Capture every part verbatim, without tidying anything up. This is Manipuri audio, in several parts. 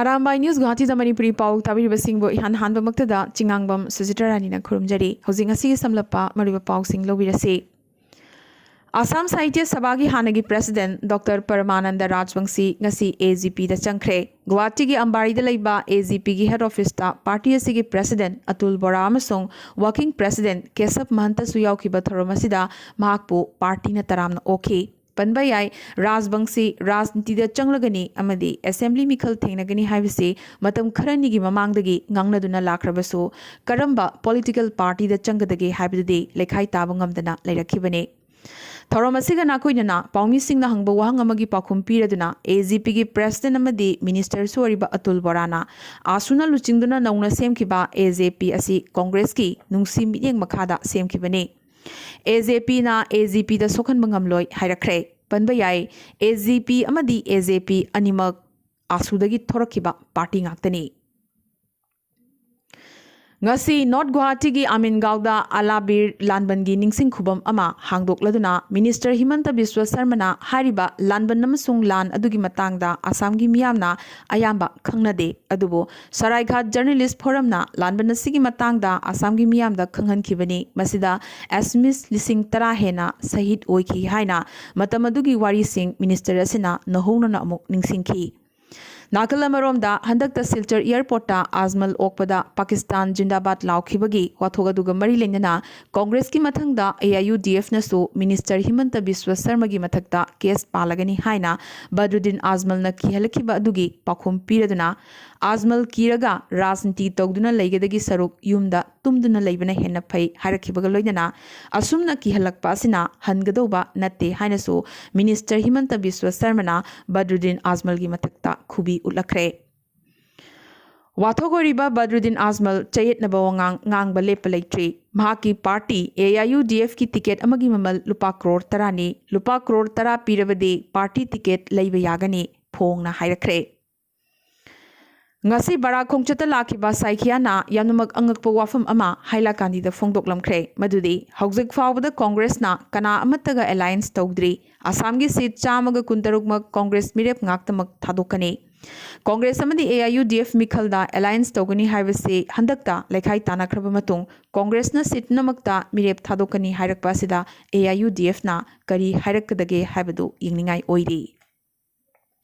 ꯑꯔꯥꯝꯕꯥꯏ ꯅ꯭ꯌꯨꯁ ꯒꯨꯍꯥꯇꯤꯗ ꯃꯅꯤꯄꯨꯔꯤ ꯄꯥꯎ ꯇꯥꯕꯤꯔꯤꯕꯁꯤꯡꯕꯨ ꯏꯍꯥꯟ ꯍꯥꯟꯕꯃꯛꯇꯗ ꯆꯤꯉꯥꯡꯕꯝ ꯁꯨꯖꯤꯇꯥ ꯔꯥꯅꯤꯅ ꯈꯨꯔꯨꯝꯖꯔꯤ꯫ ꯍꯧꯖꯤꯛ ꯉꯁꯤꯒꯤ ꯁꯝꯂꯞꯄ ꯃꯔꯨꯑꯣꯏꯕ ꯄꯥꯎꯁꯤꯡ ꯂꯧꯕꯤꯔꯁꯤ꯫ ꯑꯁꯥꯝ ꯁꯥꯍꯤꯇ꯭ꯌ ꯁꯚꯥꯒꯤ ꯍꯥꯟꯅꯒꯤ ꯄ꯭ꯔꯦꯁꯤꯗꯦꯟꯠ ꯗꯣꯛꯇꯔ ꯄꯔꯃꯥꯅꯟꯗ ꯔꯥꯖꯕꯪꯁꯤ ꯉꯁꯤ ꯑꯦ ꯖꯤ ꯄꯤꯗ ꯆꯪꯈ꯭ꯔꯦ꯫ ꯒꯨꯋꯥꯍꯥꯇꯤꯒꯤ ꯑꯝꯕꯥꯔꯤꯗ ꯂꯩꯕ ꯑꯦ ꯖꯤ ꯄꯤꯒꯤ ꯍꯦꯗ ꯑꯣꯐꯤꯁꯇ ꯄꯥꯔꯇꯤ ꯑꯁꯤꯒꯤ ꯄ꯭ꯔꯦꯁꯤꯗꯦꯟꯠ ꯑꯇꯨꯜ ꯕꯣꯔꯥ ꯑꯃꯁꯨꯡ ꯋꯥꯔꯀꯤꯡ ꯄ꯭ꯔꯦꯁꯤꯗꯦꯟꯠ ꯀꯦꯁꯕ ꯃꯍꯟꯇꯁꯨ ꯌꯥꯎꯈꯤꯕ ꯊꯧꯔꯝ ꯑꯁꯤꯗ ꯃꯍꯥꯛꯄꯨ ꯄꯥꯔꯇꯤꯅ ꯇꯔꯥꯝꯅ ꯑꯣꯛꯈꯤ꯫ ꯄꯟꯕ ꯌꯥꯏ, ꯔꯥꯖꯕꯪꯁꯤ ꯔꯥꯖꯅꯤꯇꯤꯗ ꯆꯪꯂꯒꯅꯤ ꯑꯃꯗꯤ ꯑꯦꯁꯦꯝꯕ꯭ꯂꯤ ꯃꯤꯈꯜ ꯊꯦꯡꯅꯒꯅꯤ ꯍꯥꯏꯕꯁꯤ ꯃꯇꯝ ꯈꯔꯅꯤꯒꯤ ꯃꯃꯥꯡꯗꯒꯤ ꯉꯥꯡꯅꯗꯨꯅ ꯂꯥꯛꯈ꯭ꯔꯕꯁꯨ, ꯀꯔꯝꯕ ꯄꯣꯂꯤꯇꯤꯀꯦꯜ ꯄꯥꯔꯇꯤꯗ ꯆꯪꯒꯗꯒꯦ ꯍꯥꯏꯕꯗꯨꯗꯤ ꯂꯩꯈꯥꯏ ꯇꯥꯕ ꯉꯝꯗꯅ ꯂꯩꯔꯛꯈꯤꯕꯅꯤ꯫ ꯊꯧꯔꯝ ꯑꯁꯤꯒ ꯅꯥꯀꯣꯏꯅꯅ ꯄꯥꯎꯃꯤꯁꯤꯡꯅ ꯍꯪꯕ ꯋꯥꯍꯪ ꯑꯃꯒꯤ ꯄꯥꯎꯈꯨꯝ ꯄꯤꯔꯗꯨꯅ ꯑꯦ ꯖꯤ ꯄꯤꯒꯤ ꯄ꯭ꯔꯦꯁꯤꯗꯦꯟꯠ ꯑꯃꯗꯤ ꯃꯤꯅꯤꯁꯇꯔꯁꯨ ꯑꯣꯏꯔꯤꯕ ꯑꯇꯨꯜ ꯕꯣꯔꯥꯅ, ꯑꯥꯁꯨꯅ ꯂꯨꯆꯤꯡꯗꯨꯅ ꯅꯧꯅ ꯁꯦꯝꯈꯤꯕ ꯑꯦ ꯖꯦ ꯄꯤ ꯑꯁꯤ ꯀꯣꯡꯒ꯭ꯔꯦꯁꯀꯤ ꯅꯨꯡꯁꯤ ꯃꯤꯠꯌꯦꯡ ꯃꯈꯥꯗ ꯁꯦꯝꯈꯤꯕꯅꯤ꯫ ꯑꯦ ꯖꯦ ꯄꯤꯅ ꯑꯦ ꯖꯤ ꯄꯤꯗ ꯁꯣꯛꯍꯟꯕ ꯉꯝꯂꯣꯏ ꯍꯥꯏꯔꯛꯈ꯭ꯔꯦ꯫ ꯄꯟꯕ ꯌꯥꯏ, ꯑꯦ ꯖꯦ ꯄꯤ ꯑꯃꯗꯤ ꯑꯦ ꯖꯦ ꯄꯤ ꯑꯅꯤꯃꯛ ꯑꯥꯁꯨꯗꯒꯤ ꯊꯣꯔꯛꯈꯤꯕ ꯄꯥꯔꯇꯤ ꯉꯥꯛꯇꯅꯤ꯫ ꯉꯁꯤ ꯅꯣꯔꯠ ꯒꯨꯋꯥꯍꯥꯇꯤꯒꯤ ꯑꯃꯤꯟꯒꯥꯎꯗ ꯑꯂꯥꯕꯤꯔ ꯂꯥꯟꯕꯟꯒꯤ ꯅꯤꯡꯁꯤꯡ ꯈꯨꯕꯝ ꯑꯃ ꯍꯥꯡꯗꯣꯛꯂꯗꯨꯅ ꯃꯤꯅꯤꯁꯇꯔ ꯍꯤꯃꯟꯇ ꯕꯤꯁ꯭ꯋ ꯁꯔꯃꯅ ꯍꯥꯏꯔꯤꯕ ꯂꯥꯟꯕꯟ ꯑꯃꯁꯨꯡ ꯂꯥꯟ ꯑꯗꯨꯒꯤ ꯃꯇꯥꯡꯗ ꯑꯁꯥꯝꯒꯤ ꯃꯤꯌꯥꯝꯅ ꯑꯌꯥꯝꯕ ꯈꯪꯅꯗꯦ, ꯑꯗꯨꯕꯨ ꯁꯔꯥꯏꯘꯥꯠ ꯖꯔꯅꯦꯂꯤꯁ ꯐꯣꯔꯝꯅ ꯂꯥꯟꯕꯟ ꯑꯁꯤꯒꯤ ꯃꯇꯥꯡꯗ ꯑꯁꯥꯝꯒꯤ ꯃꯤꯌꯥꯝꯗ ꯈꯪꯍꯟꯈꯤꯕꯅꯤ꯫ ꯃꯁꯤꯗ ꯑꯦꯁꯃꯤꯁ ꯂꯤꯁꯤꯡ ꯇꯔꯥ ꯍꯦꯟꯅ ꯁꯍꯤꯗ ꯑꯣꯏꯈꯤ ꯍꯥꯏꯅ ꯃꯇꯝ ꯑꯗꯨꯒꯤ ꯋꯥꯔꯤꯁꯤꯡ ꯃꯤꯅꯤꯁꯇꯔ ꯑꯁꯤꯅ ꯅꯧꯍꯧꯅꯅ ꯑꯃꯨꯛ ꯅꯤꯡꯁꯤꯡꯈꯤ꯫ ꯅꯥꯀꯜ ꯑꯃꯔꯣꯝꯗ, ꯍꯟꯗꯛꯇ ꯁꯤꯜꯆꯔ ꯑꯦꯌꯔꯄꯣꯔꯠꯇ ꯑꯖꯃꯜ ꯑꯣꯛꯄꯗ ꯄꯥꯀꯤꯁꯇꯥꯟ ꯖꯤꯟꯗꯥꯕꯥꯗ ꯂꯥꯎꯈꯤꯕꯒꯤ ꯋꯥꯊꯣꯛ ꯑꯗꯨꯒ ꯃꯔꯤ ꯂꯩꯅꯅ ꯀꯣꯡꯒ꯭ꯔꯦꯁꯀꯤ ꯃꯊꯪꯗ ꯑꯦ I U D ꯑꯦꯐꯅꯁꯨ minister ꯍꯤꯃꯟꯇ Visva ꯁꯔꯃꯒꯤ ꯃꯊꯛꯇ ꯀꯦꯁ ꯄꯥꯜꯂꯒꯅꯤ ꯍꯥꯏꯅ ꯕꯗ꯭ꯔꯨꯗꯤꯟ ꯑꯖꯃꯜꯅ ꯀꯤꯍꯜꯂꯛꯈꯤꯕ ꯑꯗꯨꯒꯤ ꯄꯥꯎꯈꯨꯝ ꯄꯤꯔꯗꯨꯅ, ꯑꯖꯃꯜ ꯀꯤꯔꯒ ꯔꯥꯖꯅꯤꯇꯤ ꯇꯧꯗꯨꯅ ꯂꯩꯒꯗꯒꯤ ꯁꯔꯨꯛ ꯌꯨꯝꯗ ꯇꯨꯝꯗꯨꯅ ꯂꯩꯕꯅ ꯍꯦꯟꯅ ꯐꯩ ꯍꯥꯏꯔꯛꯈꯤꯕꯒ ꯂꯣꯏꯅꯅ, ꯑꯁꯨꯝꯅ ꯀꯤꯍꯜꯂꯛꯄ ꯑꯁꯤꯅ ꯍꯟꯒꯗꯧꯕ ꯅꯠꯇꯦ ꯍꯥꯏꯅꯁꯨ ꯃꯤꯅꯤꯁꯇꯔ ꯍꯤꯃꯟꯇ ꯕꯤꯁ꯭ꯋ ꯁꯔꯃꯅ ꯕꯗ꯭ꯔꯨꯗꯤꯟ ꯑꯖꯃꯜꯒꯤ ꯃꯊꯛꯇ ꯈꯨꯕꯤ ꯎꯠꯂꯛꯈ꯭ꯔꯦ꯫ ꯋꯥꯊꯣꯛ ꯑꯣꯏꯔꯤꯕ ꯕꯗ꯭ꯔꯨꯗꯤꯟ ꯑꯖꯃꯜ ꯆꯌꯦꯠꯅꯕ ꯋꯥꯉꯥꯡ ꯉꯥꯡꯕ ꯂꯦꯞꯄ ꯂꯩꯇ꯭ꯔꯤ꯫ ꯃꯍꯥꯛꯀꯤ party A I U D ꯑꯦꯐꯀꯤ ꯇꯤꯀꯦꯠ ꯑꯃꯒꯤ ꯃꯃꯜ ꯂꯨꯄꯥ ꯀ꯭ꯔꯣꯔ ꯇꯔꯥꯅꯤ꯫ ꯂꯨꯄꯥ ꯀ꯭ꯔꯣꯔ ꯇꯔꯥ ꯄꯤꯔꯕꯗꯤ ꯄꯥꯔꯇꯤ ꯇꯤꯀꯦꯠ ꯂꯩꯕ ꯌꯥꯒꯅꯤ, ꯐꯣꯡꯅ ꯍꯥꯏꯔꯛꯈ꯭ꯔꯦ꯫ ꯉꯁꯤ ꯕꯔꯥꯛ ꯈꯣꯡꯆꯠꯇ ꯂꯥꯛꯈꯤꯕ ꯁꯥꯏꯈꯤꯌꯥꯅ ꯌꯥꯝꯅꯃꯛ ꯑꯉꯛꯄ ꯋꯥꯐꯝ ꯑꯃ ꯍꯥꯏꯂꯥꯀꯥꯟꯗꯤꯗ ꯐꯣꯡꯗꯣꯛꯂꯝꯈ꯭ꯔꯦ, ꯃꯗꯨꯗꯤ ꯍꯧꯖꯤꯛ ꯐꯥꯎꯕꯗ ꯀꯣꯡꯒ꯭ꯔꯦꯁꯅ ꯀꯅꯥ ꯑꯃꯠꯇꯒ ꯑꯦꯂꯥꯏꯟꯁ ꯇꯧꯗ꯭ꯔꯤ꯫ ꯑꯁꯥꯝꯒꯤ ꯁꯤꯠ ꯆꯥꯝꯃꯒ ꯀꯨꯟꯇꯔꯨꯛꯃꯛ ꯀꯣꯡꯒ꯭ꯔꯦꯁ ꯃꯤꯔꯦꯞ ꯉꯥꯛꯇꯃꯛ ꯊꯥꯗꯣꯛꯀꯅꯤ꯫ ꯀꯣꯡꯒ꯭ꯔꯦꯁ ꯑꯃꯗꯤ A I U D F ꯃꯤꯈꯜꯗ ꯑꯦꯂꯥꯏꯟꯁ ꯇꯧꯒꯅꯤ ꯍꯥꯏꯕꯁꯤ ꯍꯟꯗꯛꯇ ꯂꯩꯈꯥꯏ ꯇꯥꯟꯅꯈ꯭ꯔꯕ ꯃꯇꯨꯡ ꯀꯣꯡꯒ꯭ꯔꯦꯁꯅ ꯁꯤꯠ ꯄꯨꯝꯅꯃꯛꯇ ꯃꯤꯔꯦꯞ ꯊꯥꯗꯣꯛꯀꯅꯤ ꯍꯥꯏꯔꯛꯄ ꯑꯁꯤꯗ ꯑꯦ ꯑꯥꯏ ꯌꯨ ꯗꯤ ꯑꯦꯐꯅ ꯀꯔꯤ ꯍꯥꯏꯔꯛꯀꯗꯒꯦ ꯍꯥꯏꯕꯗꯨ ꯌꯦꯡꯅꯤꯡꯉꯥꯏ ꯑꯣꯏꯔꯤ꯫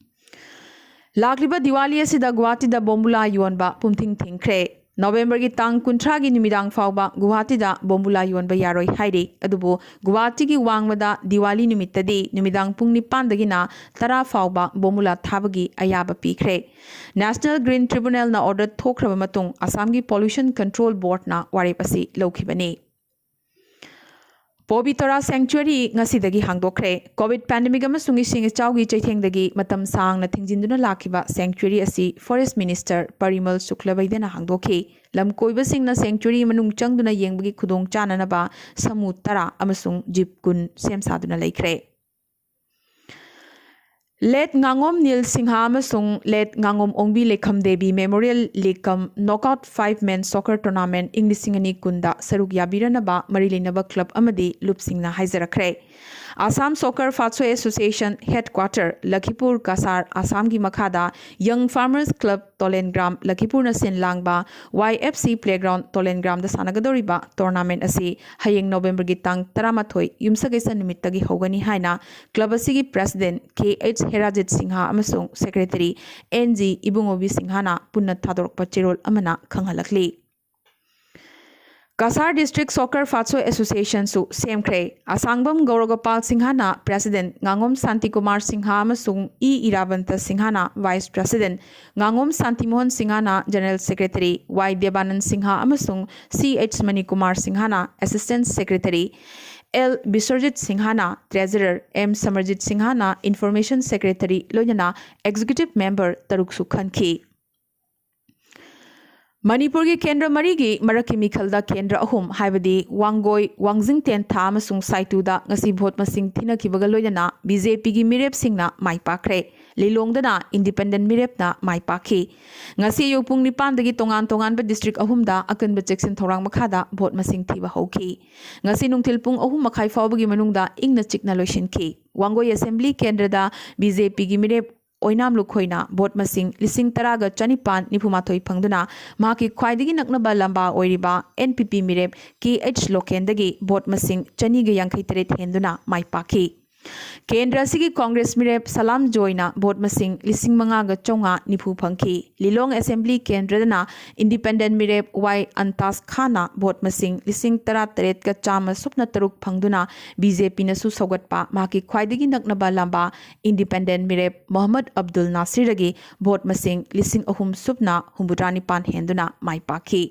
ꯂꯥꯛꯂꯤꯕ ꯗꯤꯋꯥꯂꯤ ꯑꯁꯤꯗ ꯒꯨꯋꯥꯍꯥꯇꯤꯗ ꯕꯣꯝꯕꯨꯂꯥ ꯌꯣꯟꯕ ꯄꯨꯝꯊꯤꯡ ꯊꯤꯡꯈ꯭ꯔꯦ꯫ ꯅꯣꯕꯦꯝꯕꯔꯒꯤ ꯇꯥꯡ ꯀꯨꯟꯊ꯭ꯔꯥꯒꯤ ꯅꯨꯃꯤꯗꯥꯡ ꯐꯥꯎꯕ ꯒꯨꯋꯥꯍꯥꯇꯤꯗ ꯕꯣꯝꯕꯨꯂꯥ ꯌꯣꯟꯕ ꯌꯥꯔꯣꯏ ꯍꯥꯏꯔꯤ꯫ ꯑꯗꯨꯕꯨ ꯒꯨꯋꯥꯍꯥꯇꯤꯒꯤ ꯋꯥꯡꯃꯗ ꯗꯤꯋꯥꯂꯤ ꯅꯨꯃꯤꯠꯇꯗꯤ ꯅꯨꯃꯤꯗꯥꯡ ꯄꯨꯡ ꯅꯤꯄꯥꯟꯗꯒꯤꯅ ꯇꯔꯥ ꯐꯥꯎꯕ ꯕꯣꯝꯕꯨꯂꯥ ꯊꯥꯕꯒꯤ ꯑꯌꯥꯕ ꯄꯤꯈ꯭ꯔꯦ꯫ National Green Tribunalꯅ order ꯊꯣꯛꯈ꯭ꯔꯕ ꯃꯇꯨꯡ ꯑꯁꯥꯝꯒꯤ Pollution Control Boardꯅ ꯋꯥꯔꯦꯞ ꯑꯁꯤ ꯂꯧꯈꯤꯕꯅꯤ꯫ ꯄꯣꯕꯤꯇꯣꯔꯥ Sanctuary ꯉꯁꯤꯗꯒꯤ ꯍꯥꯡꯗꯣꯛꯈ꯭ꯔꯦ꯫ ꯀꯣꯚꯤꯗ ꯄꯦꯟꯗꯦꯃꯤꯛ ꯑꯃꯁꯨꯡ ꯏꯁꯤꯡ ꯏꯆꯥꯎꯒꯤ ꯆꯩꯊꯦꯡꯗꯒꯤ ꯃꯇꯝ ꯁꯥꯡꯅ ꯊꯤꯡꯖꯤꯟꯗꯨꯅ ꯂꯥꯛꯈꯤꯕ Sanctuary ꯑꯁꯤ Forest Minister ꯄꯔꯤꯃꯜ ꯁꯨꯛꯂꯕꯩꯗ꯭ꯌꯅ ꯍꯥꯡꯗꯣꯛꯈꯤ꯫ ꯂꯝ ꯀꯣꯏꯕꯁꯤꯡꯅ Sanctuary ꯃꯅꯨꯡ ꯆꯪꯗꯨꯅ ꯌꯦꯡꯕꯒꯤ ꯈꯨꯗꯣꯡ ꯆꯥꯅꯅꯕ ꯁꯥꯃꯨ ꯇꯔꯥ ꯑꯃꯁꯨꯡ ꯖꯤꯞ ꯀꯨꯟ ꯁꯦꯝ ꯁꯥꯗꯨꯅ ꯂꯩꯈ꯭ꯔꯦ꯫ Late ꯉꯥꯉꯣꯝ ꯅꯤꯜ ꯁꯤꯡꯍ ꯑꯃꯁꯨꯡ Late ꯉꯥꯉꯣꯝ ꯑꯣꯡꯕꯤ ꯂꯩꯈꯝ Devi Memorial League cum Knockout Five Men Soccer Tournament ꯏꯪ ꯂꯤꯁꯤꯡ ꯑꯅꯤ ꯀꯨꯟꯗ ꯁꯔꯨꯛ ꯌꯥꯕꯤꯔꯅꯕ ꯃꯔꯤ ꯂꯩꯅꯕ ꯀ꯭ꯂꯕ ꯑꯃꯗꯤ ꯂꯨꯞꯁꯤꯡꯅ ꯍꯥꯏꯖꯔꯛꯈ꯭ꯔꯦ꯫ Assam Soccer Fatsoe Association Headquarter, Lakhipur, Cachar, ꯑꯁꯥꯝꯒꯤ ꯃꯈꯥꯗ Young Farmers Club, ꯇꯣꯂꯦꯟꯒ꯭ꯔꯥꯝ, ꯂꯈꯤꯄꯨꯔꯅ ꯁꯤꯟ ꯂꯥꯡꯕ Y F C Playground, ꯇꯣꯂꯦꯟꯒ꯭ꯔꯥꯝꯗ ꯁꯥꯟꯅꯒꯗꯧꯔꯤꯕ tournament ꯑꯁꯤ ꯍꯌꯦꯡ ꯅꯣꯕꯦꯝꯕꯔꯒꯤ ꯇꯥꯡ ꯇꯔꯥꯃꯥꯊꯣꯏ, ꯌꯨꯝꯁꯀꯩꯁ ꯅꯨꯃꯤꯠꯇꯒꯤ ꯍꯧꯒꯅꯤ ꯍꯥꯏꯅ ꯀ꯭ꯂꯕ ꯑꯁꯤꯒꯤ President K H ꯍꯦꯔꯥꯖꯤꯠ ꯁꯤꯡꯍ ꯑꯃꯁꯨꯡ Secretary N G ꯏꯕꯨꯡꯉꯣꯕꯤ ꯁꯤꯡꯍꯅ ꯄꯨꯟꯅ ꯊꯥꯗꯣꯔꯛꯄ ꯆꯦꯔꯣꯜ ꯑꯃꯅ ꯈꯪꯍꯜꯂꯛꯂꯤ꯫ Cachar District Soccer Fatsoe Associationꯁꯨ ꯁꯦꯝꯈ꯭ꯔꯦ꯫ ꯑꯁꯥꯡꯕꯝ ꯒꯧꯔꯒꯣꯄꯥꯜ ꯁꯤꯡꯍꯅ President, ꯉꯥꯉꯣꯝ ꯁꯥꯟꯇꯤꯀꯨꯃꯥꯔ ꯁꯤꯡꯍ ꯑꯃꯁꯨꯡ ꯏ ꯏꯔꯥꯕꯟꯇ ꯁꯤꯡꯍꯅ Vice President, ꯉꯥꯉꯣꯝ ꯁꯥꯟꯇꯤꯃꯣꯍꯟ ꯁꯤꯡꯍꯅ General Secretary, ꯋꯥꯏ ꯗꯦꯕꯥꯅꯟ ꯁꯤꯡꯍ ꯑꯃꯁꯨꯡ ꯁꯤ ꯑꯩꯆ ꯃꯅꯤꯀꯨꯃꯥꯔ ꯁꯤꯡꯍꯅ Assistant Secretary, ꯑꯦꯜ ꯕꯤꯁ꯭ꯋꯔꯖꯤꯠ ꯁꯤꯡꯍꯅ Treasurer, ꯑꯦꯝ ꯁꯃꯔꯖꯤꯠ ꯁꯤꯡꯍꯅ Information Secretary ꯂꯣꯏꯅꯅ Executive Member ꯇꯔꯨꯛꯁꯨ ꯈꯟꯈꯤ꯫ ꯃꯅꯤꯄꯨꯔꯒꯤ ꯀꯦꯟꯗ꯭ꯔ ꯃꯔꯤꯒꯤ ꯃꯔꯛꯀꯤ ꯃꯤꯈꯜꯗ ꯀꯦꯟꯗ꯭ꯔ ꯑꯍꯨꯝ, ꯍꯥꯏꯕꯗꯤ ꯋꯥꯡꯒꯣꯏ, ꯋꯥꯡꯖꯤꯡ ꯇꯦꯟꯊꯥ ꯑꯃꯁꯨꯡ ꯁꯥꯏꯇꯨꯗ ꯉꯁꯤ ꯚꯣꯠ ꯃꯁꯤꯡ ꯊꯤꯅꯈꯤꯕꯒ ꯂꯣꯏꯅꯅ ꯕꯤ ꯖꯦ ꯄꯤꯒꯤ ꯃꯤꯔꯦꯞꯁꯤꯡꯅ ꯃꯥꯏ ꯄꯥꯛꯈ꯭ꯔꯦ꯫ ꯂꯤꯂꯣꯡꯗꯅ Independent ꯃꯤꯔꯦꯞꯅ ꯃꯥꯏ ꯄꯥꯛꯈꯤ꯫ ꯉꯁꯤ ꯑꯌꯨꯛ ꯄꯨꯡ ꯅꯤꯄꯥꯟꯗꯒꯤ ꯇꯣꯉꯥꯟ ꯇꯣꯉꯥꯟꯕ district ꯑꯍꯨꯝꯗ ꯑꯀꯟꯕ ꯆꯦꯛꯁꯤꯟ ꯊꯧꯔꯥꯡ ꯃꯈꯥꯗ ꯚꯣꯠ ꯃꯁꯤꯡ ꯊꯤꯕ ꯍꯧꯈꯤ꯫ ꯉꯁꯤ ꯅꯨꯡꯊꯤꯜ ꯄꯨꯡ ꯑꯍꯨꯝ ꯃꯈꯥꯏ ꯐꯥꯎꯕꯒꯤ ꯃꯅꯨꯡꯗ ꯏꯪꯅ ꯆꯤꯛꯅ ꯂꯣꯏꯁꯤꯟꯈꯤ꯫ ꯋꯥꯡꯒꯣꯏ Assembly ꯀꯦꯟꯗ꯭ꯔꯗ ꯕꯤ ꯖꯦ ꯄꯤꯒꯤ ꯃꯤꯔꯦꯞ ꯑꯣꯏꯅꯥꯝ ꯂꯨꯈꯣꯏꯅ ꯚꯣꯠ ꯃꯁꯤꯡ ꯂꯤꯁꯤꯡ ꯇꯔꯥꯒ ꯆꯅꯤꯄꯥꯟ ꯅꯤꯐꯨ ꯃꯥꯊꯣꯏ ꯐꯪꯗꯨꯅ ꯃꯍꯥꯛꯀꯤ ꯈ꯭ꯋꯥꯏꯗꯒꯤ ꯅꯛꯅꯕ ꯂꯝꯕꯥ ꯑꯣꯏꯔꯤꯕ NPP ꯃꯤꯔꯦꯞ KH ꯂꯣꯀꯦꯟꯗꯒꯤ ꯚꯣꯠ ꯃꯁꯤꯡ ꯆꯅꯤꯒ ꯌꯥꯡꯈꯩ ꯇꯔꯦꯠ ꯍꯦꯟꯗꯨꯅ ꯃꯥꯏ ꯄꯥꯛꯈꯤ꯫ ꯀꯦꯟꯗ꯭ꯔ ꯑꯁꯤꯒꯤ ꯀꯣꯡꯒ꯭ꯔꯦꯁ ꯃꯤꯔꯦꯞ ꯁꯂꯥꯝ ꯖꯣꯏꯅ ꯚꯣꯠ ꯃꯁꯤꯡ ꯂꯤꯁꯤꯡ ꯃꯉꯥꯒ ꯆꯥꯝꯃꯉꯥ ꯅꯤꯐꯨ ꯐꯪꯈꯤ꯫ ꯂꯤꯂꯣꯡ ꯑꯦꯁꯦꯝꯕ꯭ꯂꯤ ꯀꯦꯟꯗ꯭ꯔꯗꯅ ꯏꯟꯗꯤꯄꯦꯟꯗꯦꯟ ꯃꯤꯔꯦꯞ ꯋꯥꯏ ꯑꯟꯇꯥꯁ ꯈꯥꯟꯅ ꯚꯣꯠ ꯃꯁꯤꯡ ꯂꯤꯁꯤꯡ ꯇꯔꯥ ꯇꯔꯦꯠꯀ ꯆꯥꯝꯃ ꯁꯨꯞꯅ ꯇꯔꯨꯛ ꯐꯪꯗꯨꯅ BJPꯅꯁꯨ ꯁꯧꯒꯠꯄ ꯃꯍꯥꯛꯀꯤ ꯈ꯭ꯋꯥꯏꯗꯒꯤ ꯅꯛꯅꯕ ꯂꯝꯕꯥ ꯏꯟꯗꯤꯄꯦꯟꯗꯦꯟ ꯃꯤꯔꯦꯞ ꯃꯣꯍꯝꯃꯗ ꯑꯕꯗꯨꯜ ꯅꯥꯁꯤꯔꯗꯒꯤ ꯚꯣꯠ ꯃꯁꯤꯡ ꯂꯤꯁꯤꯡ ꯑꯍꯨꯝ ꯁꯨꯞꯅ ꯍꯨꯝꯐꯨꯇꯔꯥ ꯅꯤꯄꯥꯟ ꯍꯦꯟꯗꯨꯅ ꯃꯥꯏ ꯄꯥꯛꯈꯤ꯫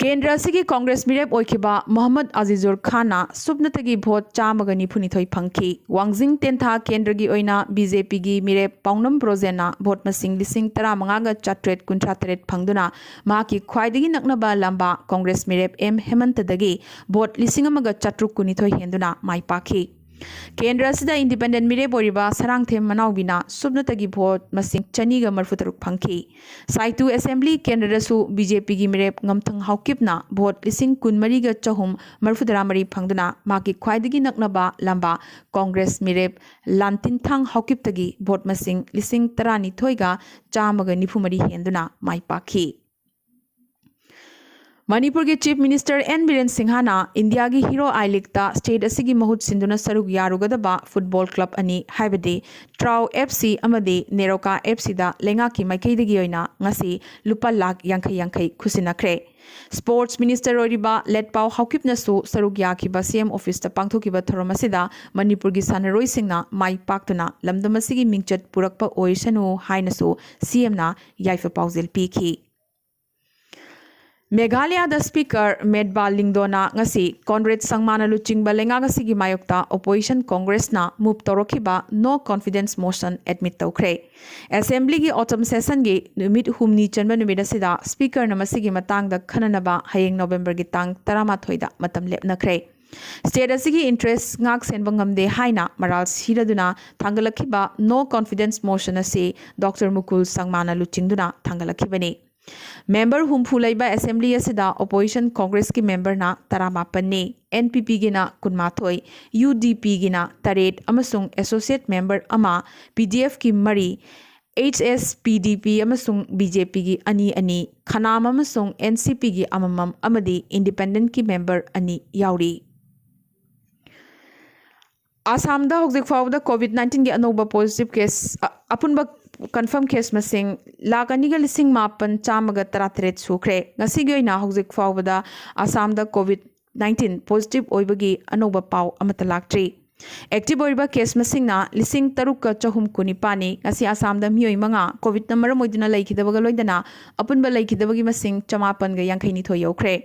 ꯀꯦꯟꯗ꯭ꯔ ꯑꯁꯤꯒꯤ ꯀꯣꯡꯒ꯭ꯔꯦꯁ ꯃꯤꯔꯦꯞ ꯑꯣꯏꯈꯤꯕ ꯃꯣꯍꯝꯃꯗ ꯑꯖꯤꯖꯨꯔ ꯈꯥꯟꯅ ꯁꯨꯞꯅꯇꯒꯤ ꯚꯣꯠ ꯆꯥꯝꯃꯒ ꯅꯤꯐꯨꯅꯤꯊꯣꯏ ꯐꯪꯈꯤ꯫ ꯋꯥꯡꯖꯤꯡ ꯇꯦꯟꯊꯥ ꯀꯦꯟꯗ꯭ꯔꯒꯤ ꯑꯣꯏꯅ BJPꯒꯤ ꯃꯤꯔꯦꯞ ꯄꯥꯎꯅꯝ ꯕ꯭ꯔꯣꯖꯦꯟꯅ ꯚꯣꯠ ꯃꯁꯤꯡ ꯂꯤꯁꯤꯡ ꯇꯔꯥꯃꯉꯥꯒ ꯆꯥꯇ꯭ꯔꯦꯠ ꯀꯨꯟꯊ꯭ꯔꯥ ꯇꯔꯦꯠ ꯐꯪꯗꯨꯅ ꯃꯍꯥꯛꯀꯤ ꯈ꯭ꯋꯥꯏꯗꯒꯤ ꯅꯛꯅꯕ ꯂꯝꯕꯥ ꯀꯣꯡꯒ꯭ꯔꯦꯁ ꯃꯤꯔꯦꯞ ꯑꯦꯝ ꯍꯦꯃꯟꯇꯗꯒꯤ ꯚꯣꯠ ꯂꯤꯁꯤꯡ ꯑꯃꯒ ꯆꯥꯇ꯭ꯔꯨꯛ ꯀꯨꯟꯅꯤꯊꯣꯏ ꯍꯦꯟꯗꯨꯅ ꯃꯥꯏ ꯄꯥꯛꯈꯤ꯫ ꯀꯦꯟꯗ꯭ꯔ ꯑꯁꯤꯗ ꯏꯟꯗꯤꯄꯦꯟꯗꯦꯟ ꯃꯤꯔꯦꯞ ꯑꯣꯏꯔꯤꯕ ꯁꯔꯥꯡꯊꯦꯝ ꯃꯅꯥꯎꯕꯤꯅ ꯁꯨꯞꯅꯇꯒꯤ ꯚꯣꯠ ꯃꯁꯤꯡ ꯆꯅꯤꯒ ꯃꯔꯤꯐꯨ ꯇꯔꯨꯛ ꯐꯪꯈꯤ꯫ ꯁꯥꯏꯇꯨ ꯑꯦꯁꯦꯝꯕ꯭ꯂꯤ ꯀꯦꯟꯗ꯭ꯔꯗꯁꯨ BJPꯒꯤ ꯃꯤꯔꯦꯞ ꯉꯝꯊꯪ ꯍꯥꯎꯀꯤꯞꯅ ꯚꯣꯠ ꯂꯤꯁꯤꯡ ꯀꯨꯟꯃꯔꯤꯒ ꯆꯍꯨꯝ ꯃꯔꯤꯐꯨꯇꯔꯥ ꯃꯔꯤ ꯐꯪꯗꯨꯅ ꯃꯍꯥꯛꯀꯤ ꯈ꯭ꯋꯥꯏꯗꯒꯤ ꯅꯛꯅꯕ ꯂꯝꯕꯥ ꯀꯣꯡꯒ꯭ꯔꯦꯁ ꯃꯤꯔꯦꯞ ꯂꯥꯟꯇꯤꯟꯊꯥꯡ ꯍꯥꯎꯀꯤꯞꯇꯒꯤ ꯚꯣꯠ ꯃꯁꯤꯡ ꯂꯤꯁꯤꯡ ꯇꯔꯥꯅꯤꯊꯣꯏꯒ ꯆꯥꯝꯃꯒ ꯅꯤꯐꯨ ꯃꯔꯤ ꯍꯦꯟꯗꯨꯅ ꯃꯥꯏ ꯄꯥꯛꯈꯤ꯫ ꯃꯅꯤꯄꯨꯔꯒꯤ ꯆꯤꯐ ꯃꯤꯅꯤꯁꯇꯔ ꯑꯦꯟ ꯕꯤꯔꯦꯟ ꯁꯤꯡꯍꯅ ꯏꯟꯗꯤꯌꯥꯒꯤ ꯍꯤꯔꯣ ꯑꯥꯏ ꯂꯤꯒꯇ ꯁ꯭ꯇꯦꯠ ꯑꯁꯤꯒꯤ ꯃꯍꯨꯠ ꯁꯤꯟꯗꯨꯅ ꯁꯔꯨꯛ ꯌꯥꯔꯨꯒꯗꯕ ꯐꯨꯠꯕꯣꯜ ꯀ꯭ꯂꯕ ꯑꯅꯤ, ꯍꯥꯏꯕꯗꯤ ꯇ꯭ꯔꯥꯎ FC ꯑꯃꯗꯤ ꯅꯦꯔꯣꯀꯥ FCꯗ ꯂꯩꯉꯥꯛꯀꯤ ꯃꯥꯏꯀꯩꯗꯒꯤ ꯑꯣꯏꯅ ꯉꯁꯤ ꯂꯨꯄꯥ ꯂꯥꯈ ꯌꯥꯡꯈꯩ ꯌꯥꯡꯈꯩ ꯈꯨꯠꯁꯤꯟꯅꯈ꯭ꯔꯦ꯫ ꯁ꯭ꯄꯣꯔꯠꯁ ꯃꯤꯅꯤꯁꯇꯔ ꯑꯣꯏꯔꯤꯕ ꯂꯦꯠꯄꯥꯎ ꯍꯥꯎꯀꯤꯞꯅꯁꯨ ꯁꯔꯨꯛ ꯌꯥꯈꯤꯕ CM ꯑꯣꯐꯤꯁꯇ ꯄꯥꯡꯊꯣꯛꯈꯤꯕ ꯊꯧꯔꯝ ꯑꯁꯤꯗ ꯃꯅꯤꯄꯨꯔꯒꯤ ꯁꯥꯟꯅꯔꯣꯏꯁꯤꯡꯅ ꯃꯥꯏ ꯄꯥꯛꯇꯨꯅ ꯂꯝꯗꯝ ꯑꯁꯤꯒꯤ ꯃꯤꯡꯆꯠ ꯄꯨꯔꯛꯄ ꯑꯣꯏꯁꯅꯨ ꯍꯥꯏꯅꯁꯨ CMꯅ ꯌꯥꯏꯐ ꯄꯥꯎꯖꯦꯜ ꯄꯤꯈꯤ꯫ ꯃꯦꯘꯥꯂꯌꯥꯗ ꯁ꯭ꯄꯤꯀꯔ ꯃꯦꯠꯕꯥ ꯂꯤꯡꯗꯣꯅ ꯉꯁꯤ ꯀꯣꯟꯔꯦꯗ ꯁꯪꯃꯥꯅ ꯂꯨꯆꯤꯡꯕ ꯂꯩꯉꯥꯛ ꯑꯁꯤꯒꯤ ꯃꯥꯌꯣꯛꯇ ꯑꯣꯄꯣꯖꯤꯁꯟ ꯀꯣꯡꯒ꯭ꯔꯦꯁꯅ ꯃꯨꯚ ꯇꯧꯔꯛꯈꯤꯕ ꯅꯣ ꯀꯣꯟꯐꯤꯗꯦꯟꯁ ꯃꯣꯁꯟ ꯑꯦꯗꯃꯤꯠ ꯇꯧꯈ꯭ꯔꯦ꯫ ꯑꯦꯁꯦꯝꯕ꯭ꯂꯤꯒꯤ ꯑꯣꯇꯝ ꯁꯦꯁꯟꯒꯤ ꯅꯨꯃꯤꯠ ꯍꯨꯝꯅꯤ ꯆꯟꯕ ꯅꯨꯃꯤꯠ ꯑꯁꯤꯗ ꯁ꯭ꯄꯤꯀꯔꯅ ꯃꯁꯤꯒꯤ ꯃꯇꯥꯡꯗ ꯈꯟꯅꯅꯕ ꯍꯌꯦꯡ ꯅꯣꯕꯦꯝꯕꯔꯒꯤ ꯇꯥꯡ ꯇꯔꯥꯃꯥꯊꯣꯏꯗ ꯃꯇꯝ ꯂꯦꯞꯅꯈ꯭ꯔꯦ꯫ ꯁ꯭ꯇꯦꯠ ꯑꯁꯤꯒꯤ ꯏꯟꯇꯔꯦꯁ ꯉꯥꯛ ꯁꯦꯟꯕ ꯉꯝꯗꯦ ꯍꯥꯏꯅ ꯃꯔꯥꯜ ꯁꯤꯔꯗꯨꯅ ꯊꯥꯡꯒꯠꯂꯛꯈꯤꯕ ꯅꯣ ꯀꯣꯟꯐꯤꯗꯦꯟꯁ ꯃꯣꯁꯟ ꯑꯁꯤ ꯗꯣꯛꯇꯔ ꯃꯨꯀꯨꯜ ꯁꯪꯃꯥꯅ ꯂꯨꯆꯤꯡꯗꯨꯅ ꯊꯥꯡꯒꯠꯂꯛꯈꯤꯕꯅꯤ꯫ ꯃꯦꯝꯕꯔ ꯍꯨꯝꯐꯨ ꯂꯩꯕ ꯑꯦꯁꯦꯝꯕ꯭ꯂꯤ ꯑꯁꯤꯗ ꯑꯣꯄꯣꯖꯤꯁꯟ ꯀꯣꯡꯒ꯭ꯔꯦꯁꯀꯤ ꯃꯦꯝꯕꯔꯅ ꯇꯔꯥꯃꯥꯄꯟꯅꯤ, ꯑꯦꯟ ꯄꯤ ꯄꯤꯒꯤꯅ ꯀꯨꯟꯃꯥꯊꯣꯏ, ꯌꯨ ꯗꯤ ꯄꯤꯒꯤꯅ ꯇꯔꯦꯠ ꯑꯃꯁꯨꯡ ꯑꯦꯁꯣꯁꯤꯌꯦꯠ ꯃꯦꯝꯕꯔ ꯑꯃ, ꯄꯤ ꯗꯤ ꯑꯦꯐꯀꯤ ꯃꯔꯤ, ꯑꯩꯆ ꯑꯦꯁ ꯄꯤ ꯗꯤ ꯄꯤ ꯑꯃꯁꯨꯡ ꯕꯤ ꯖꯦ ꯄꯤꯒꯤ ꯑꯅꯤ ꯑꯅꯤ, ꯈꯅꯥꯝ ꯑꯃꯁꯨꯡ ꯑꯦꯟ ꯁꯤ ꯄꯤꯒꯤ ꯑꯃꯃꯝ ꯑꯃꯗꯤ ꯏꯟꯗꯤꯄꯦꯟꯗꯦꯟꯠꯀꯤ ꯃꯦꯝꯕꯔ ꯑꯅꯤ ꯌꯥꯎꯔꯤ꯫ ꯑꯁꯥꯝꯗ ꯍꯧꯖꯤꯛ ꯐꯥꯎꯕꯗ ꯀꯣꯚꯤꯗ ꯅꯥꯏꯟꯇꯤꯟꯒꯤ ꯑꯅꯧꯕ ꯄꯣꯖꯤꯇꯤꯚ ꯀꯦꯁ, ꯑ-, ꯑꯄꯨꯟꯕ ꯀꯟꯐꯥꯔꯝ ꯀꯦꯁ ꯃꯁꯤꯡ ꯂꯥꯈ ꯑꯅꯤꯒ ꯂꯤꯁꯤꯡ ꯃꯥꯄꯟ ꯆꯥꯝꯃꯒ ꯇꯔꯥꯇꯔꯦꯠ ꯁꯨꯈ꯭ꯔꯦ꯫ ꯉꯁꯤꯒꯤ ꯑꯣꯏꯅ ꯍꯧꯖꯤꯛ ꯐꯥꯎꯕꯗ ꯑꯁꯥꯝꯗ ꯀꯣꯚꯤꯗ ꯅꯥꯏꯟꯇꯤꯟ ꯄꯣꯖꯤꯇꯤꯚ ꯑꯣꯏꯕꯒꯤ ꯑꯅꯧꯕ ꯄꯥꯎ ꯑꯃꯠꯇ ꯂꯥꯛꯇ꯭ꯔꯤ꯫ ꯑꯦꯛꯇꯤꯚ ꯑꯣꯏꯔꯤꯕ ꯀꯦꯁ ꯃꯁꯤꯡꯅ ꯂꯤꯁꯤꯡ ꯇꯔꯨꯛꯀ ꯆꯍꯨꯝ ꯀꯨꯟꯅꯤꯄꯥꯟꯅꯤ꯫ ꯉꯁꯤ ꯑꯁꯥꯝꯗ ꯃꯤꯑꯣꯏ ꯃꯉꯥ ꯀꯣꯚꯤꯗꯅ ꯃꯔꯝ ꯑꯣꯏꯗꯨꯅ ꯂꯩꯈꯤꯗꯕꯒ ꯂꯣꯏꯅꯅ ꯑꯄꯨꯟꯕ ꯂꯩꯈꯤꯗꯕꯒꯤ ꯃꯁꯤꯡ ꯆꯃꯥꯄꯟꯒ ꯌꯥꯡꯈꯩꯅꯤꯊꯣꯏ ꯌꯧꯈ꯭ꯔꯦ꯫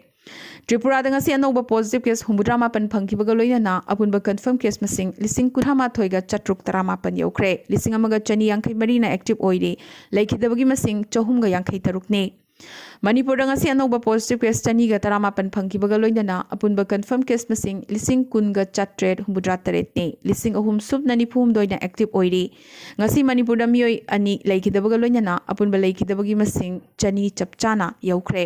ꯇ꯭ꯔꯤꯄꯨꯔꯥꯗ ꯉꯁꯤ ꯑꯅꯧꯕ ꯄꯣꯖꯤꯇꯤꯚ ꯀꯦꯁ ꯍꯨꯝꯐꯨꯇꯔꯥꯃꯥꯄꯟ ꯐꯪꯈꯤꯕꯒ ꯂꯣꯏꯅꯅ ꯑꯄꯨꯟꯕ ꯀꯟꯐꯥꯔꯝ ꯀꯦꯁ ꯃꯁꯤꯡ ꯂꯤꯁꯤꯡ ꯀꯨꯟꯊ꯭ꯔꯥꯃꯥꯊꯣꯏꯒ ꯆꯥꯇ꯭ꯔꯨꯛ ꯇꯔꯥꯃꯥꯄꯟ ꯌꯧꯈ꯭ꯔꯦ꯫ ꯂꯤꯁꯤꯡ ꯑꯃꯒ ꯆꯅꯤ ꯌꯥꯡꯈꯩ ꯃꯔꯤꯅ ꯑꯦꯛꯇꯤꯚ ꯑꯣꯏꯔꯤ꯫ ꯂꯩꯈꯤꯗꯕꯒꯤ ꯃꯁꯤꯡ ꯆꯍꯨꯝꯒ ꯌꯥꯡꯈꯩ ꯇꯔꯨꯛꯅꯤ꯫ ꯃꯅꯤꯄꯨꯔꯗ ꯉꯁꯤ ꯑꯅꯧꯕ ꯄꯣꯖꯤꯇꯤꯚ ꯀꯦꯁ ꯆꯅꯤꯒ ꯇꯔꯥꯃꯥꯄꯟ ꯐꯪꯈꯤꯕꯒ ꯂꯣꯏꯅꯅ ꯑꯄꯨꯟꯕ ꯀꯟꯐꯥꯔꯝ ꯀꯦꯁ ꯃꯁꯤꯡ ꯂꯤꯁꯤꯡ ꯀꯨꯟꯒ ꯆꯥꯇ꯭ꯔꯦꯠ ꯍꯨꯝꯐꯨꯇꯔꯥ ꯇꯔꯦꯠꯅꯤ꯫ ꯂꯤꯁꯤꯡ ꯑꯍꯨꯝ ꯁꯨꯞꯅ ꯅꯤꯐꯨ ꯍꯨꯝꯗꯣꯏꯅ ꯑꯦꯛꯇꯤꯚ ꯑꯣꯏꯔꯤ꯫ ꯉꯁꯤ ꯃꯅꯤꯄꯨꯔꯗ ꯃꯤꯑꯣꯏ ꯑꯅꯤ ꯂꯩꯈꯤꯗꯕꯒ ꯂꯣꯏꯅꯅ ꯑꯄꯨꯟꯕ ꯂꯩꯈꯤꯗꯕꯒꯤ ꯃꯁꯤꯡ ꯆꯅꯤ ꯆꯞ ꯆꯥꯅ ꯌꯧꯈ꯭ꯔꯦ꯫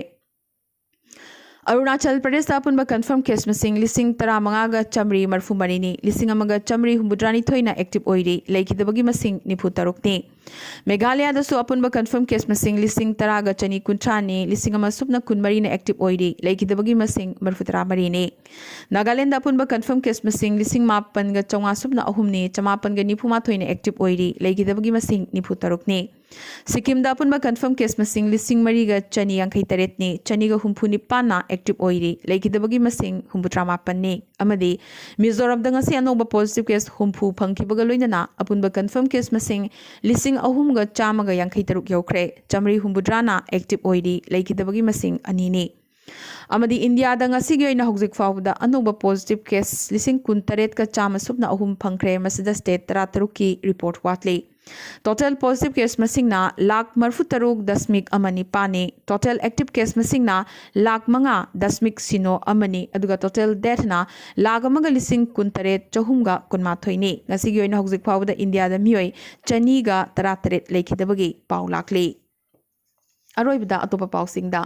ꯑꯔꯨꯅꯥꯆꯜ ꯄ꯭ꯔꯗꯦꯁꯇ ꯑꯄꯨꯟꯕ ꯀꯟꯐꯥꯔꯝ ꯀꯦꯁ ꯃꯁꯤꯡ ꯂꯤꯁꯤꯡ ꯇꯔꯥꯃꯉꯥꯒ ꯆꯥꯃꯔꯤ ꯃꯔꯤꯐꯨ ꯃꯔꯤꯅꯤ, ꯂꯤꯁꯤꯡ ꯑꯃꯒ ꯆꯥꯃꯔꯤ ꯍꯨꯝꯐꯨꯇꯔꯥꯅꯤꯊꯣꯏꯅ ꯑꯦꯛꯇꯤꯚ ꯑꯣꯏꯔꯤ, ꯂꯩꯈꯤꯗꯕꯒꯤ ꯃꯁꯤꯡ ꯅꯤꯐꯨ ꯇꯔꯨꯛꯅꯤ꯫ ꯃꯦꯘꯥꯂꯌꯥꯗꯁꯨ ꯑꯄꯨꯟꯕ ꯀꯟꯐꯥꯔꯝ ꯀꯦꯁ ꯃꯁꯤꯡ ꯂꯤꯁꯤꯡ ꯇꯔꯥꯒ ꯆꯅꯤ ꯀꯨꯟꯊ꯭ꯔꯥꯅꯤ, ꯂꯤꯁꯤꯡ ꯑꯃ ꯁꯨꯞꯅ ꯀꯨꯟꯃꯔꯤꯅ ꯑꯦꯛꯇꯤꯚ ꯑꯣꯏꯔꯤ, ꯂꯩꯈꯤꯗꯕꯒꯤ ꯃꯁꯤꯡ ꯃꯔꯤꯐꯨꯇꯔꯥ ꯃꯔꯤꯅꯤ꯫ ꯅꯥꯒꯥꯂꯦꯟꯗ ꯑꯄꯨꯟꯕ ꯀꯟꯐꯥꯔꯝ ꯀꯦꯁ ꯃꯁꯤꯡ ꯂꯤꯁꯤꯡ ꯃꯥꯄꯟꯒ ꯆꯥꯝꯃꯉꯥ ꯁꯨꯞꯅ ꯑꯍꯨꯝꯅꯤ, ꯆꯃꯥꯄꯟꯒ ꯅꯤꯐꯨꯃꯥꯊꯣꯏꯅ ꯑꯦꯛꯇꯤꯚ ꯑꯣꯏꯔꯤ, ꯂꯩꯈꯤꯗꯕꯒꯤ ꯃꯁꯤꯡ ꯅꯤꯐꯨ ꯇꯔꯨꯛꯅꯤ꯫ ꯁꯤꯛꯀꯤꯝꯗ ꯑꯄꯨꯟꯕ ꯀꯟꯐꯥꯔꯝ ꯀꯦꯁ ꯃꯁꯤꯡ ꯂꯤꯁꯤꯡ ꯃꯔꯤꯒ ꯆꯅꯤ ꯌꯥꯡꯈꯩ ꯇꯔꯦꯠꯅꯤ, ꯆꯅꯤꯒ ꯍꯨꯝꯐꯨ ꯅꯤꯄꯥꯟꯅ ꯑꯦꯛꯇꯤꯚ ꯑꯣꯏꯔꯤ, ꯂꯩꯈꯤꯗꯕꯒꯤ ꯃꯁꯤꯡ ꯍꯨꯝꯐꯨꯇꯔꯥ ꯃꯥꯄꯟꯅꯤ꯫ ꯑꯃꯗꯤ ꯃꯤꯖꯣꯔꯥꯝꯗ ꯉꯁꯤ ꯑꯅꯧꯕ ꯄꯣꯖꯤꯇꯤꯚ ꯀꯦꯁ ꯍꯨꯝꯐꯨ ꯐꯪꯈꯤꯕꯒ ꯂꯣꯏꯅꯅ ꯑꯄꯨꯟꯕ ꯀꯟꯐꯥꯔꯝ ꯀꯦꯁ ꯃꯁꯤꯡ ꯂꯤꯁꯤꯡ ꯑꯍꯨꯝꯒ ꯆꯥꯝꯃꯒ ꯌꯥꯡꯈꯩ ꯇꯔꯨꯛ ꯌꯧꯈ꯭ꯔꯦ꯫ ꯆꯥꯃꯔꯤ ꯍꯨꯝꯐꯨꯇꯔꯥꯅ ꯑꯦꯛꯇꯤꯚ ꯑꯣꯏꯔꯤ, ꯂꯩꯈꯤꯗꯕꯒꯤ ꯃꯁꯤꯡ ꯑꯅꯤꯅꯤ꯫ ꯑꯃꯗꯤ ꯏꯟꯗꯤꯌꯥꯗ ꯉꯁꯤꯒꯤ ꯑꯣꯏꯅ ꯍꯧꯖꯤꯛ ꯐꯥꯎꯕꯗ ꯑꯅꯧꯕ ꯄꯣꯖꯤꯇꯤꯚ ꯀꯦꯁ ꯂꯤꯁꯤꯡ ꯀꯨꯟꯇꯔꯦꯠꯀ ꯆꯥꯝꯃ ꯁꯨꯞꯅ ꯑꯍꯨꯝ ꯐꯪꯈ꯭ꯔꯦ꯫ ꯃꯁꯤꯗ ꯁ꯭ꯇꯦꯠ ꯇꯔꯥꯇꯔꯨꯛꯀꯤ ꯔꯤꯄꯣꯔꯠ ꯋꯥꯠꯂꯤ꯫ ꯇꯣꯇꯦꯜ ꯄꯣꯖꯤꯇꯤꯚ ꯀꯦꯁ ꯃꯁꯤꯡꯅ ꯂꯥꯈ ꯃꯔꯤꯐꯨ ꯇꯔꯨꯛ ꯗꯁꯃꯤꯛ ꯑꯃ ꯅꯤꯄꯥꯟꯅꯤ꯫ ꯇꯣꯇꯦꯜ ꯑꯦꯛꯇꯤꯚ ꯀꯦꯁ ꯃꯁꯤꯡꯅ ꯂꯥꯈ ꯃꯉꯥ ꯗꯁꯃꯤꯛ ꯁꯤꯅꯣ ꯑꯃꯅꯤ꯫ ꯑꯗꯨꯒ ꯇꯣꯇꯦꯜ ꯗꯦꯊꯅ ꯂꯥꯈ ꯑꯃꯒ ꯂꯤꯁꯤꯡ ꯀꯨꯟꯇꯔꯦꯠ ꯆꯍꯨꯝꯒ ꯀꯨꯟꯃꯥꯊꯣꯏꯅꯤ꯫ ꯉꯁꯤꯒꯤ ꯑꯣꯏꯅ ꯍꯧꯖꯤꯛ ꯐꯥꯎꯕꯗ ꯏꯟꯗꯤꯌꯥꯗ ꯃꯤꯑꯣꯏ ꯆꯅꯤꯒ ꯇꯔꯥꯇꯔꯦꯠ ꯂꯩꯈꯤꯗꯕꯒꯤ ꯄꯥꯎ ꯂꯥꯛꯂꯤ꯫ ꯑꯔꯣꯏꯕꯗ ꯑꯇꯣꯞꯄ ꯄꯥꯎꯁꯤꯡꯗ꯫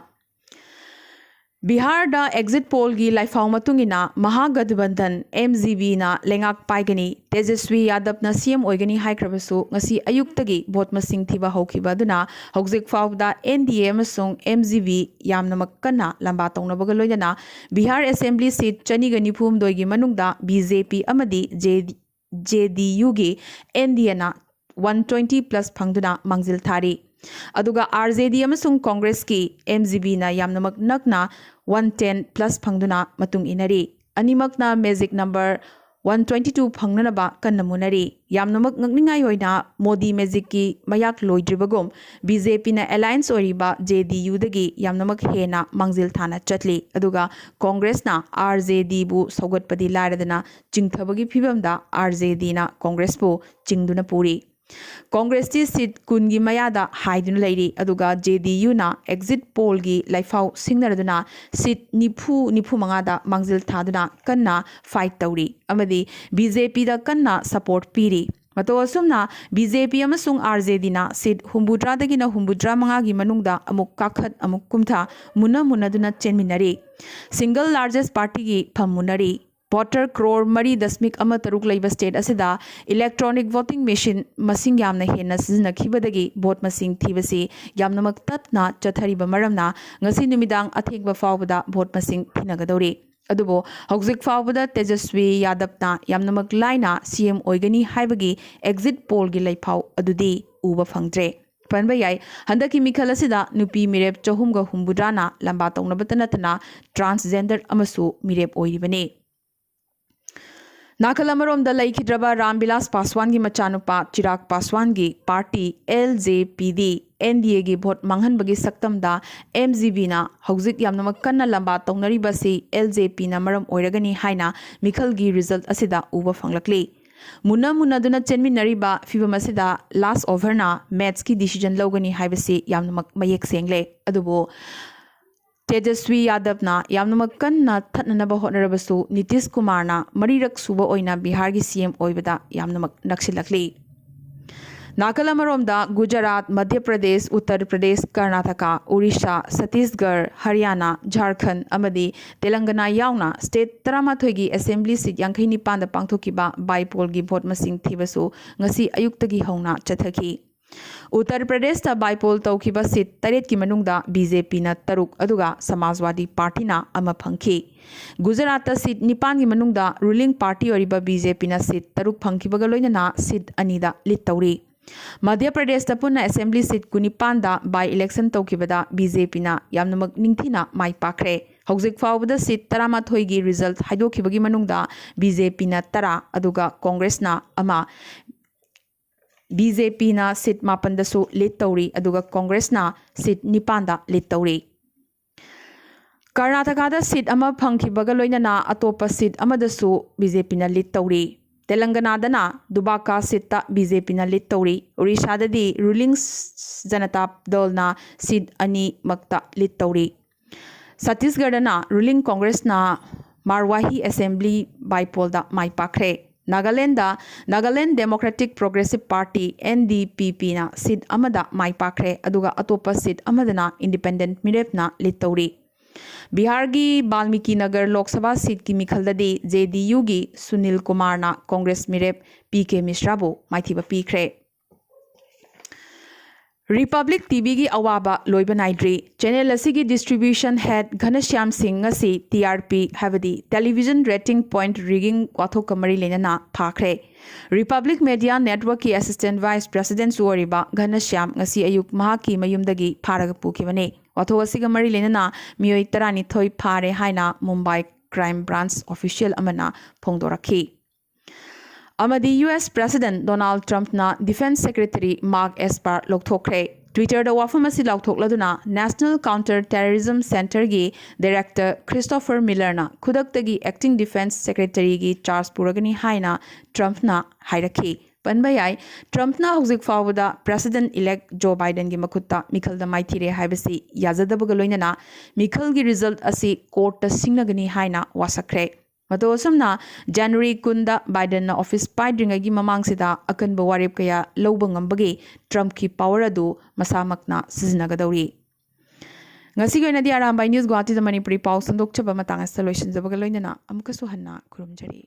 ꯕꯤꯍꯥꯔꯗ ꯑꯦꯛꯖꯤꯠ ꯄꯣꯜꯒꯤ ꯂꯥꯏꯐꯥꯎ ꯃꯇꯨꯡ ꯏꯟꯅ ꯃꯍꯥꯒꯊꯕꯟꯙꯟ, ꯑꯦꯝ ꯖꯤ ꯕꯤꯅ ꯂꯩꯉꯥꯛ ꯄꯥꯏꯒꯅꯤ꯫ ꯇꯦꯖꯁ꯭ꯋꯤ ꯌꯥꯗꯕꯅ ꯁꯤ ꯑꯦꯝ ꯑꯣꯏꯒꯅꯤ ꯍꯥꯏꯈ꯭ꯔꯕꯁꯨ, ꯉꯁꯤ ꯑꯌꯨꯛꯇꯒꯤ ꯚꯣꯠ ꯃꯁꯤꯡ ꯊꯤꯕ ꯍꯧꯈꯤꯕ ꯑꯗꯨꯅ ꯍꯧꯖꯤꯛ ꯐꯥꯎꯕꯗ ꯑꯦꯟ ꯗꯤ ꯑꯦ ꯑꯃꯁꯨꯡ ꯑꯦꯝ ꯖꯤ ꯕꯤ ꯌꯥꯝꯅꯃꯛ ꯀꯟꯅ ꯂꯝꯕꯥ ꯇꯧꯅꯕꯒ ꯂꯣꯏꯅꯅ ꯕꯤꯍꯥꯔ ꯑꯦꯁꯦꯝꯕ꯭ꯂꯤ ꯁꯤꯠ ꯆꯅꯤꯒ ꯅꯤꯐꯨ ꯍꯨꯝꯗꯣꯏꯒꯤ ꯃꯅꯨꯡꯗ ꯕꯤ ꯖꯦ ꯄꯤ ꯑꯃꯗꯤ ꯖꯦ ꯗꯤ ꯌꯨꯒꯤ ꯑꯦꯟ ꯗꯤ ꯑꯦꯅ ꯋꯥꯟ ꯇ꯭ꯋꯦꯟꯇꯤ ꯄ꯭ꯂꯁ ꯐꯪꯗꯨꯅ ꯃꯥꯡꯖꯤꯜ ꯊꯥꯔꯤ꯫ ꯑꯗꯨꯒ ꯑꯥꯔ ꯖꯦ ꯗꯤ ꯑꯃꯁꯨꯡ ꯀꯣꯡꯒ꯭ꯔꯦꯁꯀꯤ ꯑꯦꯝ ꯖꯤ ꯕꯤꯅ ꯌꯥꯝꯅꯃꯛ ꯅꯛꯅ ꯋꯥꯟ ꯇꯦꯟ ꯄ꯭ꯂꯁ ꯐꯪꯗꯨꯅ ꯃꯇꯨꯡ ꯏꯟꯅꯔꯤ꯫ ꯑꯅꯤꯃꯛꯅ magic number one twenty two ꯐꯪꯅꯅꯕ ꯀꯟꯅ ꯃꯨꯟꯅꯔꯤ꯫ ꯌꯥꯝꯅꯃꯛ ꯉꯛꯅꯤꯡꯉꯥꯏ ꯑꯣꯏꯅ ꯃꯣꯗꯤ ꯃꯦꯖꯤꯛꯀꯤ ꯃꯌꯥꯛ ꯂꯣꯏꯗ꯭ꯔꯤꯕꯒꯨꯝ ꯕꯤ ꯖꯦ ꯄꯤꯅ ꯑꯦꯂꯥꯌꯟꯁ ꯑꯣꯏꯔꯤꯕ ꯖꯦ ꯗꯤ ꯌꯨꯗꯒꯤ ꯌꯥꯝꯅꯃꯛ ꯍꯦꯟꯅ ꯃꯥꯡꯖꯤꯜ ꯊꯥꯅ ꯆꯠꯂꯤ꯫ ꯑꯗꯨꯒ ꯀꯣꯡꯒ꯭ꯔꯦꯁꯅ ꯑꯥꯔ ꯖꯦ ꯗꯤꯕꯨ ꯁꯧꯒꯠꯄꯗꯤ ꯂꯥꯏꯔꯗꯅ ꯆꯤꯡꯊꯕꯒꯤ ꯐꯤꯚꯝꯗ ꯑꯥꯔ ꯖꯦ ꯗꯤꯅ ꯀꯣꯡꯒ꯭ꯔꯦꯁꯄꯨ ꯆꯤꯡꯗꯨꯅ ꯄꯨꯔꯤ꯫ ꯀꯣꯡꯒ꯭ꯔꯦꯁꯇꯤ ꯁꯤꯠ ꯀꯨꯟꯒꯤ ꯃꯌꯥꯗ ꯍꯥꯏꯗꯨꯅ ꯂꯩꯔꯤ, ꯑꯗꯨꯒ ꯖꯦ ꯗꯤ ꯌꯨꯅ ꯑꯦꯛꯖꯤꯠ ꯄꯣꯜꯒꯤ ꯂꯥꯏꯐꯥꯎ ꯁꯤꯡꯅꯔꯗꯨꯅ ꯁꯤꯠ ꯅꯤꯐꯨ, ꯅꯤꯐꯨ ꯃꯉꯥꯗ ꯃꯥꯡꯖꯤꯜ ꯊꯥꯗꯨꯅ ꯀꯟꯅ ꯐꯥꯏꯠ ꯇꯧꯔꯤ ꯑꯃꯗꯤ ꯕꯤ ꯖꯦ ꯄꯤꯗ ꯀꯟꯅ ꯁꯄꯣꯔꯠ ꯄꯤꯔꯤ꯫ ꯃꯇꯧ ꯑꯁꯨꯝꯅ ꯕꯤ ꯖꯦ ꯄꯤ ꯑꯃꯁꯨꯡ ꯑꯥꯔ ꯖꯦ ꯗꯤꯅ ꯁꯤꯠ ꯍꯨꯝꯐꯨꯇꯔꯥꯗꯒꯤꯅ ꯍꯨꯝꯐꯨꯇꯔꯥ ꯃꯉꯥꯒꯤ ꯃꯅꯨꯡꯗ ꯑꯃꯨꯛ ꯀꯥꯈꯠ ꯑꯃꯨꯛ ꯀꯨꯝꯊ ꯃꯨꯟꯅ ꯃꯨꯟꯅꯗꯨꯅ ꯆꯦꯟꯃꯤꯟꯅꯔꯤ꯫ ꯁꯤꯡꯒꯜ ꯂꯥꯔꯖꯦꯁ ꯄꯥꯔꯇꯤꯒꯤ ꯐꯝ ꯃꯨꯟꯅꯔꯤ꯫ ꯚꯣꯇꯔ ꯀ꯭ꯔꯣꯔ ꯃꯔꯤ ꯗꯁꯃꯤꯛ ꯑꯃ ꯇꯔꯨꯛ ꯂꯩꯕ ꯁ꯭ꯇꯦꯠ ꯑꯁꯤꯗ ꯏꯂꯦꯛꯇ꯭ꯔꯣꯅꯤꯛ ꯚꯣꯇꯤꯡ ꯃꯦꯁꯤꯟ ꯃꯁꯤꯡ ꯌꯥꯝꯅ ꯍꯦꯟꯅ ꯁꯤꯖꯤꯟꯅꯈꯤꯕꯗꯒꯤ ꯚꯣꯠ ꯃꯁꯤꯡ ꯊꯤꯕꯁꯤ ꯌꯥꯝꯅꯃꯛ ꯇꯞꯅ ꯆꯠꯊꯔꯤꯕ ꯃꯔꯝꯅ ꯉꯁꯤ ꯅꯨꯃꯤꯗꯥꯡ ꯑꯊꯦꯡꯕ ꯐꯥꯎꯕꯗ ꯚꯣꯠ ꯃꯁꯤꯡ ꯊꯤꯅꯒꯗꯧꯔꯤ꯫ ꯑꯗꯨꯕꯨ ꯍꯧꯖꯤꯛ ꯐꯥꯎꯕꯗ ꯇꯦꯖꯁ꯭ꯋꯤ ꯌꯥꯗꯕꯅ ꯌꯥꯝꯅꯃꯛ ꯂꯥꯏꯅ ꯁꯤ ꯑꯦꯝ ꯑꯣꯏꯒꯅꯤ ꯍꯥꯏꯕꯒꯤ ꯑꯦꯛꯖꯤꯠ ꯄꯣꯜꯒꯤ ꯂꯩꯐꯥꯎ ꯑꯗꯨꯗꯤ ꯎꯕ ꯐꯪꯗ꯭ꯔꯦ꯫ ꯄꯟꯕ ꯌꯥꯏ, ꯍꯟꯗꯛꯀꯤ ꯃꯤꯈꯜ ꯑꯁꯤꯗ ꯅꯨꯄꯤ ꯃꯤꯔꯦꯞ ꯆꯍꯨꯝꯒ ꯍꯨꯝꯐꯨꯇꯔꯥꯅ ꯂꯝꯕꯥ ꯇꯧꯅꯕꯇ ꯅꯠꯇꯅ ꯇ꯭ꯔꯥꯟꯁꯖꯦꯟꯗꯔ ꯑꯃꯁꯨ ꯃꯤꯔꯦꯞ ꯑꯣꯏꯔꯤꯕꯅꯤ꯫ ꯅꯥꯀꯜ ꯑꯃꯔꯣꯝꯗ ꯂꯩꯈꯤꯗ꯭ꯔꯕ ꯔꯥꯝ ꯕꯤꯂꯥꯁ ꯄꯥꯁꯋꯥꯟꯒꯤ ꯃꯆꯥꯅꯨꯄꯥ ꯆꯤꯔꯥꯒ ꯄꯥꯁꯋꯥꯟꯒꯤ ꯄꯥꯔꯇꯤ ꯑꯦꯜ ꯖꯦ ꯄꯤ ꯗꯤ ꯑꯦꯟ ꯗꯤ ꯑꯦꯒꯤ ꯚꯣꯠ ꯃꯥꯡꯍꯟꯕꯒꯤ ꯁꯛꯇꯝꯗ ꯑꯦꯝ ꯖꯤ ꯕꯤꯅ ꯍꯧꯖꯤꯛ ꯌꯥꯝꯅꯃꯛ ꯀꯟꯅ ꯂꯝꯕꯥ ꯇꯧꯅꯔꯤꯕꯁꯤ ꯑꯦꯜ ꯖꯦ ꯄꯤꯅ ꯃꯔꯝ ꯑꯣꯏꯔꯒꯅꯤ ꯍꯥꯏꯅ ꯃꯤꯈꯜꯒꯤ ꯔꯤꯖꯜꯠ ꯑꯁꯤꯗ ꯎꯕ ꯐꯪꯂꯛꯂꯤ꯫ ꯃꯨꯟꯅ ꯃꯨꯟꯅꯗꯨꯅ ꯆꯦꯟꯃꯤꯟꯅꯔꯤꯕ ꯐꯤꯚꯝ ꯑꯁꯤꯗ ꯂꯥꯁ ꯑꯣꯚꯔꯅ ꯃꯦꯠꯁꯀꯤ ꯗꯤꯁꯤꯖꯟ ꯂꯧꯒꯅꯤ ꯍꯥꯏꯕꯁꯤ ꯌꯥꯝꯅꯃꯛ ꯃꯌꯦꯛ ꯁꯦꯡꯂꯦ꯫ ꯑꯗꯨꯕꯨ ꯇꯦꯖꯁ꯭ꯋꯤ ꯌꯥꯗꯕꯅ ꯌꯥꯝꯅꯃꯛ ꯀꯟꯅ ꯊꯠꯅꯅꯕ ꯍꯣꯠꯅꯔꯕꯁꯨ ꯅꯤꯇꯤꯁ ꯀꯨꯃꯥꯔꯅ ꯃꯔꯤꯔꯛ ꯁꯨꯕ ꯑꯣꯏꯅ ꯕꯤꯍꯥꯔꯒꯤ ꯁꯤ ꯑꯦꯝ ꯑꯣꯏꯕꯗ ꯌꯥꯝꯅꯃꯛ ꯅꯛꯁꯤꯜꯂꯛꯂꯤ꯫ ꯅꯥꯀꯜ ꯑꯃꯔꯣꯝꯗ ꯒꯨꯖꯔꯥꯠ, ꯃꯙ꯭ꯌ ꯄ꯭ꯔꯗꯦꯁ, ꯎꯠꯇꯔ ꯄ꯭ꯔꯗꯦꯁ, ꯀꯔꯅꯥꯇꯀꯥ, ꯎꯔꯤꯁꯥ, ꯁꯇꯤꯁꯒꯔ, ꯍꯔꯤꯌꯥꯅꯥ, ꯖꯥꯔꯈꯟ ꯑꯃꯗꯤ ꯇꯦꯂꯪꯒꯅꯥ ꯌꯥꯎꯅ ꯁ꯭ꯇꯦꯠ ꯇꯔꯥꯃꯥꯊꯣꯏꯒꯤ ꯑꯦꯁꯦꯝꯕ꯭ꯂꯤ ꯁꯤꯠ ꯌꯥꯡꯈꯩ ꯅꯤꯄꯥꯟꯗ ꯄꯥꯡꯊꯣꯛꯈꯤꯕ ꯕꯥꯏꯄꯣꯜꯒꯤ ꯚꯣꯠ ꯃꯁꯤꯡ ꯊꯤꯕꯁꯨ ꯉꯁꯤ ꯑꯌꯨꯛꯇꯒꯤ ꯍꯧꯅ ꯆꯠꯊꯈꯤ꯫ ꯎꯠꯇꯔ ꯄ꯭ꯔꯗꯦꯁꯇ ꯕꯥꯏꯄꯣꯜ ꯇꯧꯈꯤꯕ ꯁꯤꯠ ꯇꯔꯦꯠꯀꯤ ꯃꯅꯨꯡꯗ ꯕꯤ ꯖꯦ ꯄꯤꯅ ꯇꯔꯨꯛ ꯑꯗꯨꯒ ꯁꯃꯥꯖꯋꯥꯗꯤ ꯄꯥꯔꯇꯤꯅ ꯑꯃ ꯐꯪꯈꯤ꯫ ꯒꯨꯖꯔꯥꯠꯇ ꯁꯤꯠ ꯅꯤꯄꯥꯟꯒꯤ ꯃꯅꯨꯡꯗ ꯔꯨꯂꯤꯡ ꯄꯥꯔꯇꯤ ꯑꯣꯏꯔꯤꯕ ꯕꯤ ꯖꯦ ꯄꯤꯅ ꯁꯤꯠ ꯇꯔꯨꯛ ꯐꯪꯈꯤꯕꯒ ꯂꯣꯏꯅꯅ ꯁꯤꯠ ꯑꯅꯤꯗ ꯂꯤꯗ ꯇꯧꯔꯤ꯫ ꯃꯙ꯭ꯌ ꯄ꯭ꯔꯗꯦꯁꯇ ꯄꯨꯟꯅ ꯑꯦꯁꯦꯝꯕ꯭ꯂꯤ ꯁꯤꯠ ꯀꯨꯟꯅꯤꯄꯥꯟꯗ ꯕꯥꯏ ꯏꯂꯦꯛꯁꯟ ꯇꯧꯈꯤꯕꯗ ꯕꯤ ꯖꯦ ꯄꯤꯅ ꯌꯥꯝꯅꯃꯛ ꯅꯤꯡꯊꯤꯅ ꯃꯥꯏ ꯄꯥꯛꯈ꯭ꯔꯦ꯫ ꯍꯧꯖꯤꯛ ꯐꯥꯎꯕꯗ ꯁꯤꯠ ꯇꯔꯥꯃꯥꯊꯣꯏꯒꯤ ꯔꯤꯖꯜꯠ ꯍꯥꯏꯗꯣꯛꯈꯤꯕꯒꯤ ꯃꯅꯨꯡꯗ ꯕꯤ ꯖꯦ ꯄꯤꯅ ꯇꯔꯥ ꯑꯗꯨꯒ ꯀꯣꯡꯒ꯭ꯔꯦꯁꯅ ꯑꯃ, ꯕꯤ ꯖꯦ ꯄꯤꯅ ꯁꯤꯠ ꯃꯥꯄꯟꯗꯁꯨ ꯂꯤꯗ ꯇꯧꯔꯤ, ꯑꯗꯨꯒ ꯀꯣꯡꯒ꯭ꯔꯦꯁꯅ ꯁꯤꯠ ꯅꯤꯄꯥꯟꯗ ꯂꯤꯗ ꯇꯧꯔꯤ꯫ ꯀꯔꯅꯥꯇꯀꯥꯗ ꯁꯤꯠ ꯑꯃ ꯐꯪꯈꯤꯕꯒ ꯂꯣꯏꯅꯅ ꯑꯇꯣꯞꯄ ꯁꯤꯠ ꯑꯃꯗꯁꯨ ꯕꯤ ꯖꯦ ꯄꯤꯅ ꯂꯤꯗ ꯇꯧꯔꯤ꯫ ꯇꯦꯂꯪꯒꯅꯥꯗꯅ ꯗꯨꯕꯥꯀꯥ ꯁꯤꯠꯇ ꯕꯤ ꯖꯦ ꯄꯤꯅ ꯂꯤꯗ ꯇꯧꯔꯤ꯫ ꯎꯔꯤꯁꯥꯗꯗꯤ ꯔꯨꯂꯤꯡ ꯖꯅꯇꯥ ꯗꯜꯅ ꯁꯤꯠ ꯑꯅꯤꯃꯛꯇ ꯂꯤꯗ ꯇꯧꯔꯤ꯫ ꯁꯠꯇꯤꯁꯒꯔꯗꯅ ꯔꯨꯂꯤꯡ ꯀꯣꯡꯒ꯭ꯔꯦꯁꯅ ꯃꯥꯔꯋꯥꯍꯤ ꯑꯦꯁꯦꯝꯕ꯭ꯂꯤ ꯕꯥꯏꯄꯣꯜꯗ ꯃꯥꯏ ꯄꯥꯛꯈ꯭ꯔꯦ꯫ Nagaland Nagaland democratic progressive party, N D P ꯄꯤꯅ ꯁꯤꯠ ꯑꯃꯗ ꯃꯥꯏ ꯄꯥꯛꯈ꯭ꯔꯦ, ꯑꯗꯨꯒ ꯑꯇꯣꯞꯄ ꯁꯤꯠ ꯑꯃꯗꯅ ꯏꯟꯗꯤꯄꯦꯟꯗꯦꯟꯠ ꯃꯤꯔꯦꯞꯅ ꯂꯤꯗ ꯇꯧꯔꯤ꯫ ꯕꯤꯍꯥꯔꯒꯤ ꯕꯥꯜꯃꯤꯀꯤ ꯅꯒꯔ ꯂꯣꯛ ꯁꯚꯥ ꯁꯤꯠꯀꯤ ꯃꯤꯈꯜꯗꯗꯤ ꯖꯦ ꯗꯤ ꯌꯨꯒꯤ ꯁꯨꯅꯤꯜ ꯀꯨꯃꯥꯔꯅ ꯀꯣꯡꯒ꯭ꯔꯦꯁ ꯃꯤꯔꯦꯞ ꯄꯤ ꯀꯦ ꯃꯤꯁ꯭ꯔꯥꯕꯨ ꯃꯥꯏꯊꯤꯕ ꯄꯤꯈ꯭ꯔꯦ꯫ ꯔꯤꯄꯕ꯭ꯂꯤꯛ ꯇꯤ ꯚꯤꯒꯤ ꯑꯋꯥꯕ ꯂꯣꯏꯕ ꯅꯥꯏꯗ꯭ꯔꯤ꯫ ꯆꯦꯅꯦꯜ ꯑꯁꯤꯒꯤ ꯗꯤꯁꯇ꯭ꯔꯤꯕ꯭ꯌꯨꯁꯟ ꯍꯦꯗ ꯘꯅꯁ꯭ꯌꯥꯝ ꯁꯤꯡ ꯉꯁꯤ ꯇꯤ ꯑꯥꯔ ꯄꯤ, ꯍꯥꯏꯕꯗꯤ ꯇꯦꯂꯤꯚꯤꯖꯟ ꯔꯦꯇꯤꯡ ꯄꯣꯏꯟꯠ ꯔꯤꯒꯤꯡ ꯋꯥꯊꯣꯛꯀ ꯃꯔꯤ ꯂꯩꯅꯅ ꯐꯥꯈ꯭ꯔꯦ꯫ ꯔꯤꯄꯕ꯭ꯂꯤꯛ ꯃꯦꯗꯤꯌꯥ ꯅꯦꯠꯋꯔꯛꯀꯤ ꯑꯦꯁꯤꯁꯇꯦꯟꯠ ꯚꯥꯏꯁ ꯄ꯭ꯔꯦꯁꯤꯗꯦꯟꯠꯁꯨ ꯑꯣꯏꯔꯤꯕ ꯘꯅꯁ꯭ꯌꯥꯝ ꯉꯁꯤ ꯑꯌꯨꯛ ꯃꯍꯥꯛꯀꯤ ꯃꯌꯨꯝꯗꯒꯤ ꯐꯥꯔꯒ ꯄꯨꯈꯤꯕꯅꯤ꯫ ꯋꯥꯊꯣꯛ ꯑꯁꯤꯒ ꯃꯔꯤ ꯂꯩꯅꯅ ꯃꯤꯑꯣꯏ ꯇꯔꯥꯅꯤꯊꯣꯏ ꯐꯥꯔꯦ ꯍꯥꯏꯅ ꯃꯨꯝꯕꯥꯏ ꯀ꯭ꯔꯥꯏꯝ ꯕ꯭ꯔꯥꯟꯆ ꯑꯣꯐꯤꯁꯤꯌꯦꯜ ꯑꯃꯅ ꯐꯣꯡꯗꯣꯔꯛꯈꯤ꯫ ꯑꯃꯗꯤ ꯌꯨ ꯑꯦꯁ ꯄ꯭ꯔꯦꯁꯤꯗꯦꯟꯠ ꯗꯣꯅꯥꯜꯗ ꯇ꯭ꯔꯝꯞꯅ ꯗꯤꯐꯦꯟꯁ ꯁꯦꯀ꯭ꯔꯦꯇꯔꯤ ꯃꯥꯔꯛ ꯑꯦꯁꯄꯥꯔ ꯂꯧꯊꯣꯛꯈ꯭ꯔꯦ꯫ ꯇ꯭ꯋꯤꯇꯔꯗ ꯋꯥꯐꯝ ꯑꯁꯤ ꯂꯥꯎꯊꯣꯛꯂꯗꯨꯅ ꯅꯦꯁꯅꯦꯜ ꯀꯥꯎꯟꯇꯔ ꯇꯦꯔꯣꯔꯤꯖꯝ ꯁꯦꯟꯇꯔꯒꯤ ꯗꯥꯏꯔꯦꯛꯇꯔ ꯈ꯭ꯔꯤꯁꯇꯣꯐꯔ ꯃꯤꯂꯔꯅ ꯈꯨꯗꯛꯇꯒꯤ ꯑꯦꯛꯇꯤꯡ ꯗꯤꯐꯦꯟꯁ ꯁꯦꯀ꯭ꯔꯦꯇꯔꯤꯒꯤ ꯆꯥꯔꯖ ꯄꯨꯔꯒꯅꯤ ꯍꯥꯏꯅ ꯇ꯭ꯔꯝꯞꯅ ꯍꯥꯏꯔꯛꯈꯤ꯫ ꯄꯟꯕ ꯌꯥꯏ, ꯇ꯭ꯔꯝꯞꯅ ꯍꯧꯖꯤꯛ ꯐꯥꯎꯕꯗ ꯄ꯭ꯔꯦꯁꯤꯗꯦꯟꯠ ꯏꯂꯦꯛ ꯖꯣ ꯕꯥꯏꯗꯦꯟꯒꯤ ꯃꯈꯨꯠꯇ ꯃꯤꯈꯜꯗ ꯃꯥꯏꯊꯤꯔꯦ ꯍꯥꯏꯕꯁꯤ ꯌꯥꯖꯗꯕꯒ ꯂꯣꯏꯅꯅ ꯃꯤꯈꯜꯒꯤ ꯔꯤꯖꯜꯠ ꯑꯁꯤ ꯀꯣꯔꯠꯇ ꯁꯤꯡꯅꯒꯅꯤ ꯍꯥꯏꯅ ꯋꯥꯁꯛꯈ꯭ꯔꯦ꯫ ꯃꯇꯧ ꯑꯁꯨꯝꯅ January ꯀꯨꯟꯗ Bidenꯅ office ꯄꯥꯏꯗ꯭ꯔꯤꯉꯩꯒꯤ ꯃꯃꯥꯡꯁꯤꯗ ꯑꯀꯟꯕ ꯋꯥꯔꯦꯞ ꯀꯌꯥ ꯂꯧꯕ ꯉꯝꯕꯒꯤ Trumpꯀꯤ power ꯑꯗꯨ ꯃꯁꯥꯃꯛꯅ ꯁꯤꯖꯤꯟꯅꯒꯗꯧꯔꯤ꯫ ꯉꯁꯤꯒꯤ ꯑꯣꯏꯅꯗꯤ ꯑꯔꯥꯝꯕꯥꯏ News ꯒꯨꯋꯥꯍꯥꯇꯤꯗ ꯃꯅꯤꯄꯨꯔꯤ ꯄꯥꯎ ꯁꯟꯗꯣꯛꯆꯕ ꯃꯇꯥꯡ ꯑꯁꯤꯗ ꯂꯣꯏꯁꯤꯟꯖꯕꯒ ꯂꯣꯏꯅꯅ ꯑꯃꯨꯛꯀꯁꯨ ꯍꯟꯅ ꯈꯨꯔꯨꯝꯖꯔꯤ꯫